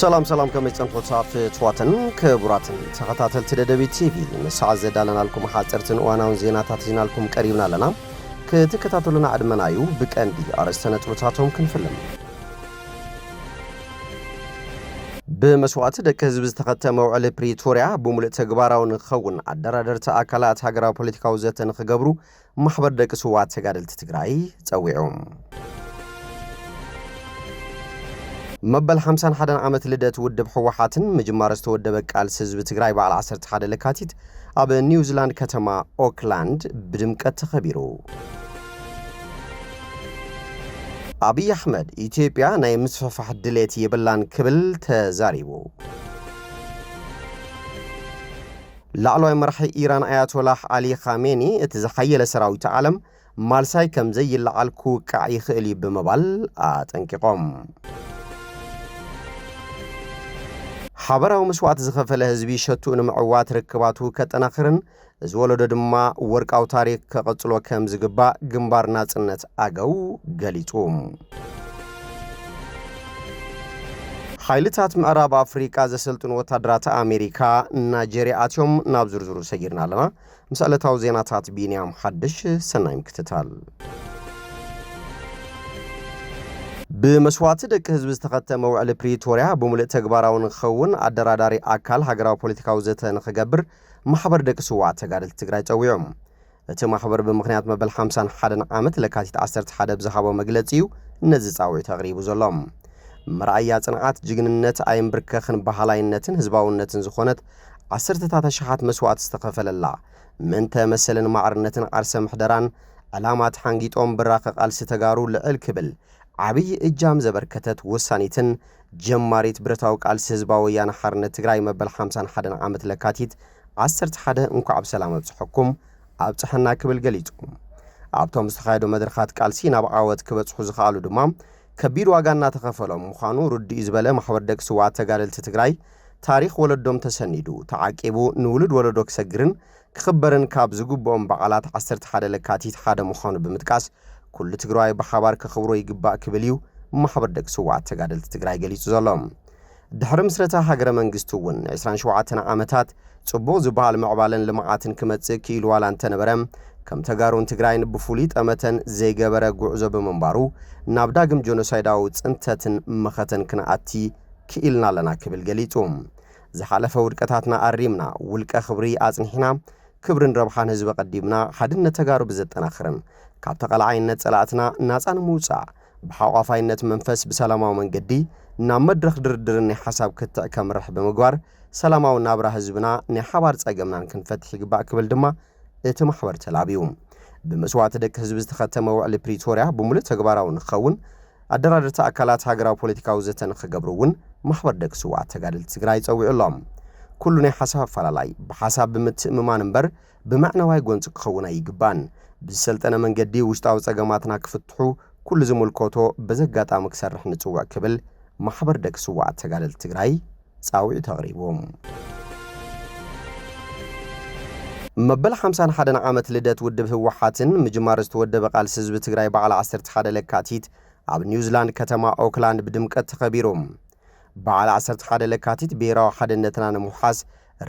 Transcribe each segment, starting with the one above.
ሰላም ሰላም፣ ከመይ ጸንሑ ፍትዋትን ክቡራትን ተኸታተልቲ ደደቢት ቲቪ? ንሰዓት ዘዳለናልኩም ሓጸርትን እዋናውን ዜናታት ሒዝናልኩም ቀሪብና ኣለና። ክትከታተሉና ዕድመና እዩ። ብቀንዲ ኣርእስተ ነጥብታቶም ክንፍልም። ብመስዋእቲ ደቂ ህዝቢ ዝተኸተመ ውዕሊ ፕሪቶርያ ብምሉእ ተግባራዊ ንክኸውን ኣደራደርቲ ኣካላት ሃገራዊ ፖለቲካዊ ዘተ ንክገብሩ ማሕበር ደቂ ስውኣት ተጋደልቲ ትግራይ ጸዊዑ። መበል ሓምሳን ሓደን ዓመት ልደት ውድብ ህወሓትን ምጅማር ዝተወደበ ቃልሲ ህዝቢ ትግራይ በዓል ዓሰርተ ሓደ ለካቲት ኣብ ኒውዚላንድ ከተማ ኦክላንድ ብድምቀት ተኸቢሩ። ኣብይ ኣሕመድ ኢትዮጵያ ናይ ምስፍሕፋሕ ድሌት የብላን ክብል ተዛሪቡ። ላዕለዋይ መራሒ ኢራን ኣያቶላህ ዓሊ ኻሜኒ እቲ ዝሓየለ ሰራዊት ዓለም ማልሳይ ከም ዘይለዓል ክውቃዕ ይኽእል እዩ ብምባል ኣጠንቂቖም። ሓበራዊ መስዋእቲ ዝኸፈለ ህዝቢ ሸትኡ ንምዕዋት ርክባቱ ከጠናኽርን እዚ ወለዶ ድማ ወርቃዊ ታሪክ ከቐጽሎ ከም ዝግባእ ግንባር ናጽነት ኣገው ገሊጹ። ሓይልታት ምዕራብ ኣፍሪቃ ዘሰልጥኑ ወታደራት ኣሜሪካ ናይጀርያ ኣትዮም። ናብ ዝርዝሩ ሰጊርና ኣለና። ምስ ዕለታዊ ዜናታት ቢንያም ሓድሽ፣ ሰናይ ምክትታል። ብመስዋእቲ ደቂ ህዝቢ ዝተኸተመ ውዕሊ ፕሪቶርያ ብምሉእ ተግባራዊ ንክኸውን ኣደራዳሪ ኣካል ሃገራዊ ፖለቲካዊ ዘተ ንክገብር ማሕበር ደቂ ስውኣት ተጋደልቲ ትግራይ ጸዊዖም። እቲ ማሕበር ብምኽንያት መበል ሓምሳን ሓደን ዓመት ለካቲት ዓሰርተ ሓደ ብዝሃቦ መግለጺ እዩ ነዚ ጻውዒት ኣቕሪቡ ዘሎ። መርኣያ ጽንዓት፣ ጅግንነት፣ ኣይንብርከኽን በሃላይነትን ህዝባውነትን ዝኾነት ዓሰርተታት ኣሽሓት መስዋእቲ ዝተኸፈለላ ምእንተ መሰልን ማዕርነትን ዓርሰ ምሕደራን ዕላማ ተሓንጊጦም ብራኸ ቃልሲ ተጋሩ ልዕል ክብል ዓብዪ እጃም ዘበርከተት ወሳኒትን ጀማሪት ብረታዊ ቃልሲ ህዝባዊ ወያነ ሓርነት ትግራይ መበል ሓምሳን ሓደን ዓመት ለካቲት ዓሰርተ ሓደ እንኳዕ ብሰላም ኣብፅሐኩም ኣብፅሐና ክብል ገሊፁ። ኣብቶም ዝተኻየዱ መድረኻት ቃልሲ ናብ ዓወት ክበፅሑ ዝኸኣሉ ድማ ከቢድ ዋጋ እናተኸፈሎም ምዃኑ ርዱእ እዩ ዝበለ ማሕበር ደቂ ስውኣት ተጋደልቲ ትግራይ፣ ታሪኽ ወለዶም ተሰኒዱ ተዓቂቡ ንውሉድ ወለዶ ክሰግርን ክኽበርን ካብ ዝግብኦም በዓላት ዓሰርተ ሓደ ለካቲት ሓደ ምዃኑ ብምጥቃስ፣ ኩሉ ትግራዋይ ብሓባር ከኽብሮ ይግባእ ክብል እዩ ማሕበር ደቂ ስውኣት ተጋደልቲ ትግራይ ገሊጹ ዘሎ። ድሕሪ ምስረታ ሃገረ መንግስቲ እውን ዕስራን ሸውዓተን ዓመታት ጽቡቕ ዝበሃል ምዕባለን ልምዓትን ክመጽእ ክኢሉ ዋላ እንተነበረ፣ ከም ተጋሩን ትግራይን ብፍሉይ ጠመተን ዘይገበረ ጉዕዞ ብምንባሩ፣ ናብ ዳግም ጀኖሳይዳዊ ጽንተትን መኸተን ክንኣቲ ክኢልና ኣለና ክብል ገሊጹ። ዝሓለፈ ውድቀታትና ኣሪምና፣ ውልቀ ክብሪ ኣጽኒሕና፣ ክብርን ረብሓን ህዝቢ ቀዲምና፣ ሓድነት ተጋሩ ብዘጠናኽርን ካብ ተቐላዓይነት ጸላእትና ናጻ ንምውጻእ ብሓቋፋይነት መንፈስ ብሰላማዊ መንገዲ ናብ መድረኽ ድርድርን ናይ ሓሳብ ክትዕ ከምርሕ ብምግባር ሰላማዊ ናብራ ህዝብና ናይ ሓባር ጸገምናን ክንፈትሕ ይግባእ ክብል ድማ እቲ ማሕበር ተላብዩ። ብመስዋእቲ ደቂ ህዝቢ ዝተኸተመ ውዕሊ ፕሪቶርያ ብምሉእ ተግባራዊ ንክኸውን ኣደራደርቲ ኣካላት ሃገራዊ ፖለቲካዊ ዘተ ንክገብሩ እውን ማሕበር ደቂ ስውኣት ተጋደልቲ ትግራይ ጸዊዑ ኣሎ። ኩሉ ናይ ሓሳብ ኣፈላላይ ብሓሳብ ብምትእምማን እምበር ብመዕነዋይ ጎንፂ ክኸውን ኣይግባን። ብዝሰልጠነ መንገዲ ውሽጣዊ ጸገማትና ክፍትሑ ኩሉ ዝምልከቶ በዚ ኣጋጣሚ ክሰርሕ ንጽውዕ ክብል ማሕበር ደቂ ስውኣት ተጋደልቲ ትግራይ ጻውዒቱ ኣቕሪቡ። መበል ሓምሳን ሓደን ዓመት ልደት ውድብ ህወሓትን ምጅማር ዝተወደበ ቃልሲ ህዝቢ ትግራይ በዓል ዓሰርተ ሓደ ለካቲት ኣብ ኒውዚላንድ ከተማ ኦክላንድ ብድምቀት ተኸቢሩ። በዓል ዓሰርተ ሓደ ለካቲት ብሄራዊ ሓድነትና ንምውሓስ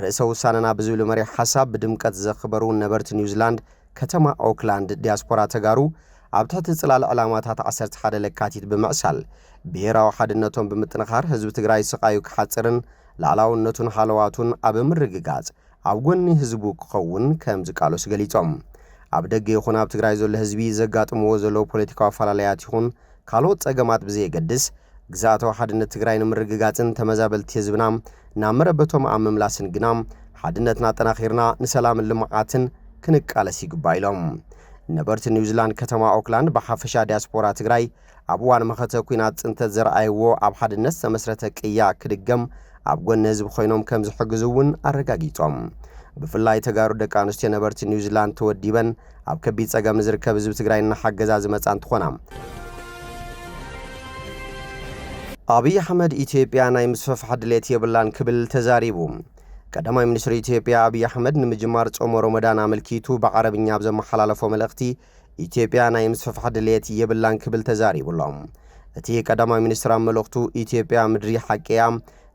ርእሰ ውሳነና ብዝብል መሪሕ ሓሳብ ብድምቀት ዘኽበሩ ነበርቲ ኒውዚላንድ ከተማ ኦክላንድ ዲያስፖራ ተጋሩ ኣብ ትሕቲ ጽላል ዕላማታት ዓሰርተ ሓደ ለካቲት ብምዕሳል ብሄራዊ ሓድነቶም ብምጥንኻር ህዝቢ ትግራይ ስቓዩ ክሓጽርን ላዕላውነቱን ሃለዋቱን ኣብ ምርግጋጽ ኣብ ጎኒ ህዝቡ ክኸውን ከም ዝቃለሱ ገሊጾም። ኣብ ደገ ይኹን ኣብ ትግራይ ዘሎ ህዝቢ ዘጋጥምዎ ዘለዉ ፖለቲካዊ ኣፈላለያት ይኹን ካልኦት ጸገማት ብዘየገድስ ግዝኣታዊ ሓድነት ትግራይ ንምርግጋጽን ተመዛበልቲ ህዝብና ናብ መረበቶም ኣብ ምምላስን ግና ሓድነትና ኣጠናኺርና ንሰላምን ልምዓትን ክንቃለስ ይግባእ ኢሎም። ነበርቲ ኒውዚላንድ ከተማ ኦክላንድ ብሓፈሻ ዲያስፖራ ትግራይ ኣብ እዋን መኸተ ኲናት ጽንተት ዘርኣይዎ ኣብ ሓድነት ዝተመስረተ ቅያ ክድገም ኣብ ጎኒ ህዝቢ ኮይኖም ከም ዝሕግዙ እውን ኣረጋጊጾም። ብፍላይ ተጋሩ ደቂ ኣንስትዮ ነበርቲ ኒውዚላንድ ተወዲበን ኣብ ከቢድ ጸገም ንዝርከብ ህዝቢ ትግራይ እናሓገዛ ዝመጻ እንትኾና፣ ኣብይ ኣሕመድ ኢትዮጵያ ናይ ምስፍሕፋሕ ድሌት የብላን ክብል ተዛሪቡ። ቀዳማይ ሚኒስትር ኢትዮጵያ ኣብይ ኣሕመድ ንምጅማር ጾመ ሮመዳን ኣመልኪቱ ብዓረብኛ ኣብ ዘመሓላለፎ መልእኽቲ ኢትዮጵያ ናይ ምስፍሕፋሕ ድሌት የብላን ክብል ተዛሪቡ ኣሎ። እቲ ቀዳማይ ሚኒስትር ኣብ መልእኽቱ ኢትዮጵያ ምድሪ ሓቂ እያ፣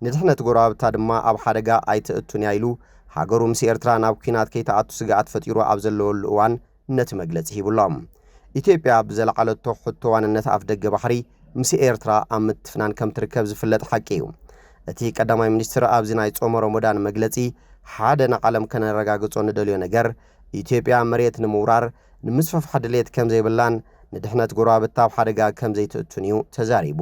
ንድሕነት ጎረባብታ ድማ ኣብ ሓደጋ ኣይትእቱን እያ ኢሉ፣ ሃገሩ ምስ ኤርትራ ናብ ኲናት ከይትኣቱ ስግኣት ፈጢሩ ኣብ ዘለወሉ እዋን ነቲ መግለጺ ሂቡ ኣሎ። ኢትዮጵያ ብዘለዓለቶ ሕቶ ዋንነት ኣፍደገ ባሕሪ ምስ ኤርትራ ኣብ ምትፍናን ከም ትርከብ ዝፍለጥ ሓቂ እዩ። እቲ ቀዳማይ ሚኒስትር ኣብዚ ናይ ጾመ ረመዳን መግለጺ፣ ሓደ ንዓለም ከነረጋግጾ ንደልዮ ነገር፣ ኢትዮጵያ መሬት ንምውራር፣ ንምስፍሕፋሕ ድሌት ከም ዘይብላን ንድሕነት ጎረባብታ ኣብ ሓደጋ ከም ዘይትእቱን እዩ ተዛሪቡ።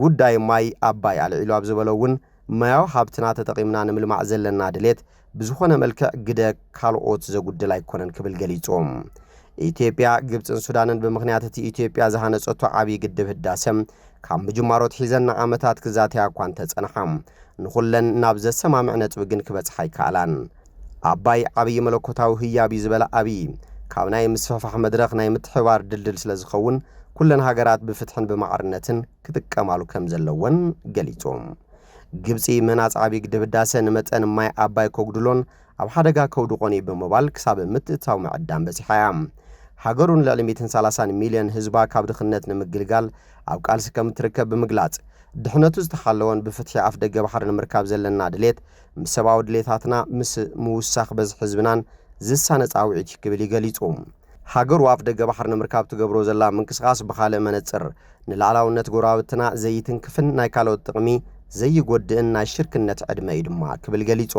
ጉዳይ ማይ ኣባይ ኣልዒሉ ኣብ ዝበሎ እውን፣ ማያዊ ሃብትና ተጠቒምና ንምልማዕ ዘለና ድሌት ብዝኾነ መልክዕ ግደ ካልኦት ዘጉድል ኣይኮነን ክብል ገሊጹ። ኢትዮጵያ፣ ግብጽን ሱዳንን ብምኽንያት እቲ ኢትዮጵያ ዝሃነጸቶ ዓብዪ ግድብ ህዳሰ ካብ ምጅማሮ ኣትሒዘን ንዓመታት ክዛተያ እኳ እንተጸንሓ፣ ንኹለን ናብ ዘሰማምዕ ነጥቢ ግን ክበጽሓ ኣይከኣላን። ኣባይ ዓብዪ መለኮታዊ ህያብ እዩ ዝበለ ኣብዪ፣ ካብ ናይ ምስፍሕፋሕ መድረኽ ናይ ምትሕብባር ድልድል ስለ ዝኸውን፣ ኩለን ሃገራት ብፍትሕን ብማዕርነትን ክጥቀማሉ ከም ዘለወን ገሊጹ። ግብጺ ምህናጽ ዓብዪ ግድብ ህዳሰ ንመጠን ማይ ኣባይ ከጉድሎን ኣብ ሓደጋ ከውድቖን እዩ ብምባል ክሳብ ምትእትታው ምዕዳም በጺሓ እያ። ሃገሩ ንልዕሊ ሚእትን ሰላሳን ሚልዮን ህዝባ ካብ ድኽነት ንምግልጋል ኣብ ቃልሲ ከም እትርከብ ብምግላጽ፣ ድሕነቱ ዝተሓለወን ብፍትሒ ኣፍደገ ባሕሪ ንምርካብ ዘለና ድሌት ምስ ሰብኣዊ ድሌታትና ምስ ምውሳኽ በዝሒ ህዝብናን ዝሳነ ጻውዒት እዩ ክብል እዩ ገሊጹ። ሃገሩ ኣፍደገ ባሕሪ ንምርካብ ትገብሮ ዘላ ምንቅስቓስ ብኻልእ መነጽር ንላዕላውነት ጎረባብትና ዘይትንክፍን ናይ ካልኦት ጥቕሚ ዘይጎድእን ናይ ሽርክነት ዕድመ እዩ ድማ ክብል ገሊጹ።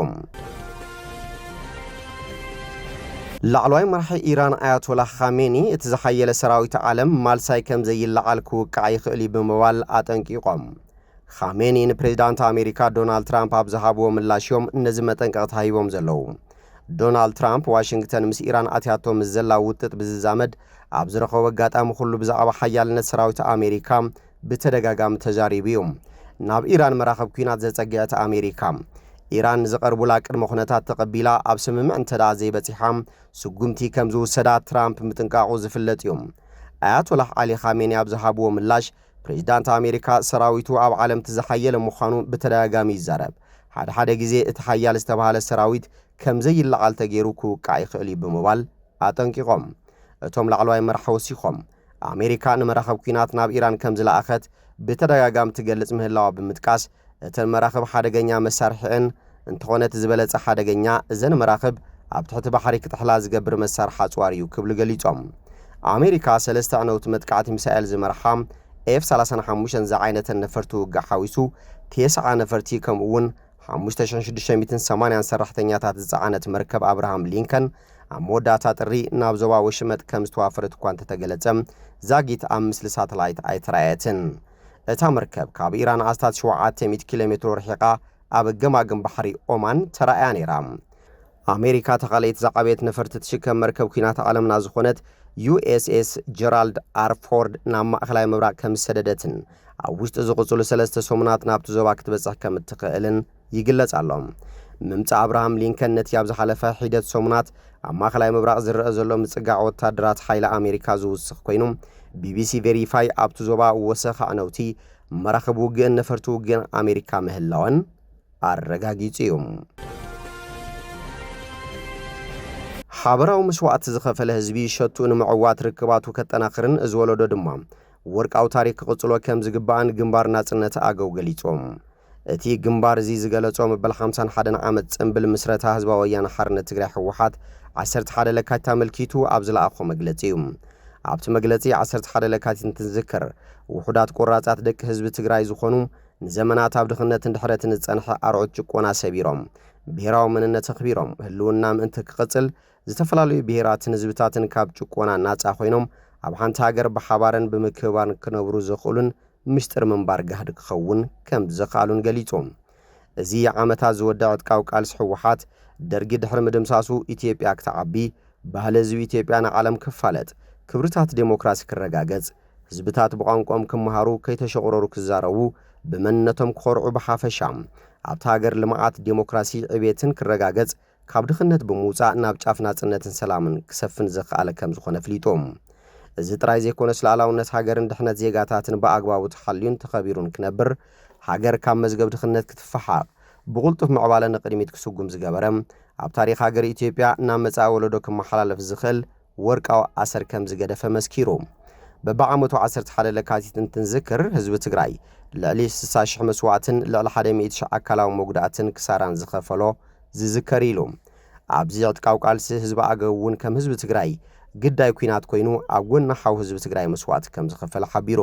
ላዕለዋይ መራሒ ኢራን ኣያቶላ ኻሜኒ፣ እቲ ዝሓየለ ሰራዊት ዓለም ማልሳይ ከም ዘይለዓል ክውቃዕ ይኽእል እዩ ብምባል ኣጠንቂቖም። ኻሜኒ ንፕሬዚዳንት ኣሜሪካ ዶናልድ ትራምፕ ኣብ ዝሃብዎ ምላሽ እዮም ነዚ መጠንቀቕታ ሂቦም ዘለዉ። ዶናልድ ትራምፕ ዋሽንግተን ምስ ኢራን ኣትያቶ ምስ ዘላ ውጥጥ ብዝዛመድ ኣብ ዝረኸቦ ኣጋጣሚ ኩሉ ብዛዕባ ሓያልነት ሰራዊት ኣሜሪካ ብተደጋጋሚ ተዛሪቡ እዩ። ናብ ኢራን መራኸብ ኲናት ዘጸግዐት ኣሜሪካ፣ ኢራን ንዝቐርቡላ ቅድመ ኩነታት ተቐቢላ ኣብ ስምምዕ እንተ ደኣ ዘይበጺሓ ስጉምቲ ከም ዝውሰዳ ትራምፕ ምጥንቃቑ ዝፍለጥ እዩ። ኣያቶላህ ዓሊ ኻሜኒ ኣብ ዝሃብዎ ምላሽ፣ ፕሬዚዳንት ኣሜሪካ ሰራዊቱ ኣብ ዓለም እቲ ዝሓየለ ምዃኑ ብተደጋጋሚ ይዛረብ። ሓደ ሓደ ግዜ እቲ ሓያል ዝተባህለ ሰራዊት ከም ዘይለዓል ተገይሩ ክውቃዕ ይኽእል እዩ ብምባል ኣጠንቂቖም። እቶም ላዕለዋይ መራሒ ወሲኾም፣ ኣሜሪካ ንመራኸብ ኲናት ናብ ኢራን ከም ዝለኣኸት ብተደጋጋሚ ትገልጽ ምህላዋ ብምጥቃስ፣ እተን መራኽብ ሓደገኛ መሳርሒአን፣ እንተኾነ እቲ ዝበለጸ ሓደገኛ እዘን መራኽብ ኣብ ትሕቲ ባሕሪ ክጥሕላ ዝገብር መሳርሒ ኣጽዋር እዩ ክብሉ ገሊጾም። ኣሜሪካ ሰለስተ ዕነውቲ መጥቃዕቲ ሚሳኤል ዝመርሓ ኤፍ ሰላሳን ሓሙሽተን ዝዓይነተን ነፈርቲ ውግእ ሓዊሱ፣ ተስዓ ነፈርቲ ከምኡ እውን ሓሙሽተ ሽሕን ሽዱሽተ ሚእትን ሰማንያን ሰራሕተኛታት ዝጸዓነት መርከብ ኣብርሃም ሊንከን ኣብ መወዳእታ ጥሪ ናብ ዞባ ወሽመጥ ከም ዝተዋፈረት እኳ እንተተገለጸ፣ ዛጊት ኣብ ምስሊ ሳተላይት ኣይተራእየትን። እታ መርከብ ካብ ኢራን ኣስታት ሸውዓተ ሚእቲ ኪሎ ሜትሮ ርሒቓ ኣብ ገማግም ባሕሪ ኦማን ተራእያ ነይራ። ኣሜሪካ እታ ካልኣይቲ ዝዓበየት ነፈርቲ ትሽከም መርከብ ኲናት ዓለምና ዝኾነት ዩ ኤስ ኤስ ጀራልድ ኣር ፎርድ ናብ ማእኸላይ ምብራቕ ከም ዝሰደደትን ኣብ ውሽጢ ዝቕጽሉ ሰለስተ ሰሙናት ናብቲ ዞባ ክትበጽሕ ከም እትኽእልን ይግለጽ ኣሎ። ምምጻእ ኣብርሃም ሊንከን ነቲ ኣብ ዝሓለፈ ሒደት ሰሙናት ኣብ ማእኸላይ ምብራቕ ዝረአ ዘሎ ምጽጋዕ ወታደራት ሓይሊ ኣሜሪካ ዝውስኽ ኮይኑ፣ ቢ ቢ ሲ ቬሪፋይ ኣብቲ ዞባ ወሰኽ ኣዕነውቲ መራኽብ ውግእን ነፈርቲ ውግእን ኣሜሪካ ምህላወን ኣረጋጊጹ እዩ። ሓበራዊ መስዋእቲ ዝኸፈለ ህዝቢ ሸትኡ ንምዕዋት ርክባቱ ከጠናኽርን እዚ ወለዶ ድማ ወርቃዊ ታሪክ ክቕጽሎ ከም ዝግባእን ግንባር ናጽነት ኣገው ገሊጹ። እቲ ግንባር እዚ ዝገለጾ፣ መበል ሓምሳን ሓደን ዓመት ጽምብል ምስረታ ህዝባዊ ወያነ ሓርነት ትግራይ ህወሓት ዓሰርተ ሓደ ለካቲት ኣመልኪቱ ኣብ ዝለኣኾ መግለጺ እዩ። ኣብቲ መግለጺ ዓሰርተ ሓደ ለካቲት እንትዝክር፣ ውሑዳት ቆራጻት ደቂ ህዝቢ ትግራይ ዝኾኑ፣ ንዘመናት ኣብ ድኽነትን ድሕረትን ዝጸንሐ ኣርዑት ጭቆና ሰቢሮም፣ ብሄራዊ መንነት ኣኽቢሮም፣ ህልውና ምእንቲ ክቕጽል፣ ዝተፈላለዩ ብሄራትን ህዝብታትን ካብ ጭቆና ናጻ ኮይኖም፣ ኣብ ሓንቲ ሃገር ብሓባርን ብምክብባርን ክነብሩ ዘኽእሉን ምስጢር ምንባር ጋህዲ ክኸውን ከም ዝኸኣሉን ገሊጹ። እዚ ዓመታት ዝወደ ዕጥቃዊ ቃልሲ ህወሓት፣ ደርጊ ድሕሪ ምድምሳሱ ኢትዮጵያ ክትዓቢ፣ ባህሊ ህዝቢ ኢትዮጵያ ንዓለም ክፋለጥ፣ ክብርታት ዴሞክራሲ ክረጋገጽ፣ ህዝብታት ብቋንቋኦም ክመሃሩ፣ ከይተሸቑረሩ ክዛረቡ፣ ብመንነቶም ክኾርዑ፣ ብሓፈሻ ኣብታ ሃገር ልምዓት፣ ዴሞክራሲ፣ ዕቤትን ክረጋገጽ፣ ካብ ድኽነት ብምውጻእ ናብ ጫፍ ናጽነትን ሰላምን ክሰፍን ዘኽኣለ ከም ዝኾነ ኣፍሊጡ። እዚ ጥራይ ዘይኮነስ፣ ሉዓላውነት ሃገርን ድሕነት ዜጋታትን ብኣግባቡ ተሓልዩን ተኸቢሩን ክነብር፣ ሃገር ካብ መዝገብ ድኽነት ክትፈሓቕ፣ ብቕልጡፍ ምዕባለ ንቕድሚት ክስጉም ዝገበረ፣ ኣብ ታሪኽ ሃገር ኢትዮጵያ ናብ መጻኢ ወለዶ ክመሓላለፍ ዝኽእል ወርቃዊ ኣሰር ከም ዝገደፈ መስኪሩ። በብዓመቱ ዓሰርተ ሓደ ለካቲት እንትንዝክር ህዝቢ ትግራይ ልዕሊ ስሳ ሽሕ መስዋእትን ልዕሊ ሓደ ሚእቲ ሽሕ ኣካላዊ መጉዳእትን ክሳራን ዝኸፈሎ ዝዝከር ኢሉ። ኣብዚ ዕጥቃዊ ቃልሲ ህዝቢ ኣገው እውን ከም ህዝቢ ትግራይ ግዳይ ኲናት ኮይኑ ኣብ ጎኒ ሓው ህዝቢ ትግራይ መስዋእቲ ከም ዝኸፈለ ሓቢሩ።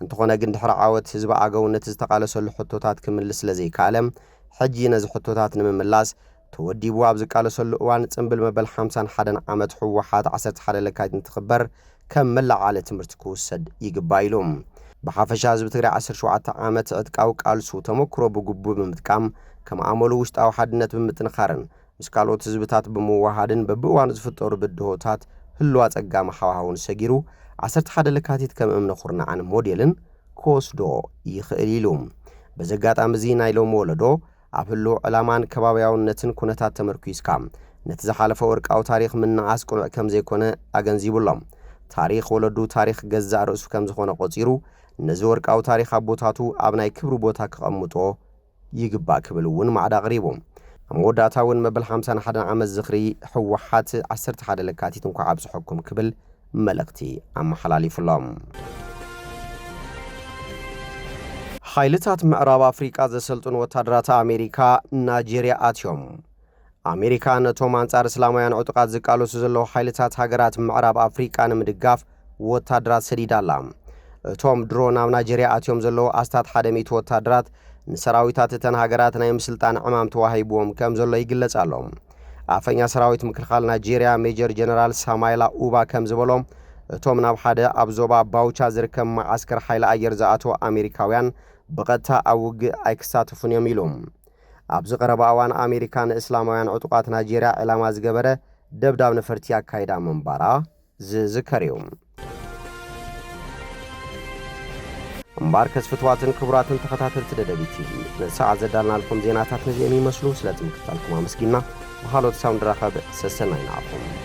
እንተኾነ ግን ድሕሪ ዓወት ህዝቢ ኣገው ነቲ ዝተቓለሰሉ ሕቶታት ክምልስ ስለ ዘይከኣለ ሕጂ ነዚ ሕቶታት ንምምላስ ተወዲቡ ኣብ ዝቃለሰሉ እዋን ጽምብል መበል ሓምሳን ሓደን ዓመት ህወሓት ዓሰርተ ሓደ ለካቲት እንትኽበር ከም መለዓዓሊ ትምህርቲ ክውሰድ ይግባእ ኢሉ። ብሓፈሻ ህዝቢ ትግራይ ዓሰርተ ሸውዓተ ዓመት ዕጥቃዊ ቃልሱ ተመክሮ ብግቡእ ብምጥቃም ከም ኣመሉ ውሽጣዊ ሓድነት ብምጥንኻርን ምስ ካልኦት ህዝብታት ብምውሃድን በብእዋኑ ዝፍጠሩ ብድሆታት ህልዋ ጸጋሚ ሃዋህውን ሰጊሩ ዓሰርተ ሓደ ለካቲት ከም እምነ ኩርናዕን ሞዴልን ክወስዶ ይኽእል ኢሉ። በዚ ኣጋጣሚ እዚ ናይ ሎሚ ወለዶ ኣብ ህልው ዕላማን ከባብያውነትን ኩነታት ተመርኲስካ ነቲ ዝሓለፈ ወርቃዊ ታሪኽ ምንኣስ ቅኑዕ ከም ዘይኮነ ኣገንዚቡ ኣሎ። ታሪኽ ወለዱ ታሪኽ ገዛእ ርእሱ ከም ዝኾነ ቆጺሩ ነዚ ወርቃዊ ታሪኽ ኣቦታቱ ኣብ ናይ ክብሪ ቦታ ክቐምጦ ይግባእ ክብል እውን ማዕዳ ኣቕሪቡ። ኣብ መወዳእታ እውን መበል ሓምሳን ሓደን ዓመት ዝኽሪ ህወሓት ዓሰርተ ሓደ ለካቲት እንኳዕ ኣብፅሐኩም ክብል መልእኽቲ ኣመሓላሊፉሎም። ሓይልታት ምዕራብ ኣፍሪቃ ዘሰልጥኑ ወታደራት ኣሜሪካ ናይጄርያ ኣትዮም። ኣሜሪካ ነቶም ኣንጻር እስላማውያን ዕጡቓት ዝቃለሱ ዘለዉ ሓይልታት ሃገራት ምዕራብ ኣፍሪቃ ንምድጋፍ ወታደራት ሰዲዳ ኣላ። እቶም ድሮ ናብ ናይጄርያ ኣትዮም ዘለዉ ኣስታት ሓደ ሚእቲ ወታደራት ንሰራዊታት እተን ሃገራት ናይ ምስልጣን ዕማም ተዋሂብዎም ከም ዘሎ ይግለጽ ኣሎ። ኣፈኛ ሰራዊት ምክልኻል ናይጄርያ ሜጀር ጀነራል ሳማይላ ኡባ ከም ዝበሎ፣ እቶም ናብ ሓደ ኣብ ዞባ ባውቻ ዝርከብ መዓስከር ሓይሊ ኣየር ዝኣተዉ ኣሜሪካውያን ብቐጥታ ኣብ ውግእ ኣይክሳተፉን እዮም ኢሉ። ኣብዚ ቀረባ እዋን ኣሜሪካ ንእስላማውያን ዕጡቓት ናይጄርያ ዕላማ ዝገበረ ደብዳብ ነፈርቲ ኣካይዳ ምንባራ ዝዝከር እዩ። እምበኣርከስ ፍትዋትን ክቡራትን ተኸታተልቲ ደደቢት ቲቪ፣ ንሰዓት ዘዳልናልኩም ዜናታት ነዚኦም ይመስሉ። ስለ እቲ ምክትታልኩም ኣመስጊና። ብኻልኦት ክሳብ ንራኸብ ሰሰናይ ንዓኹም።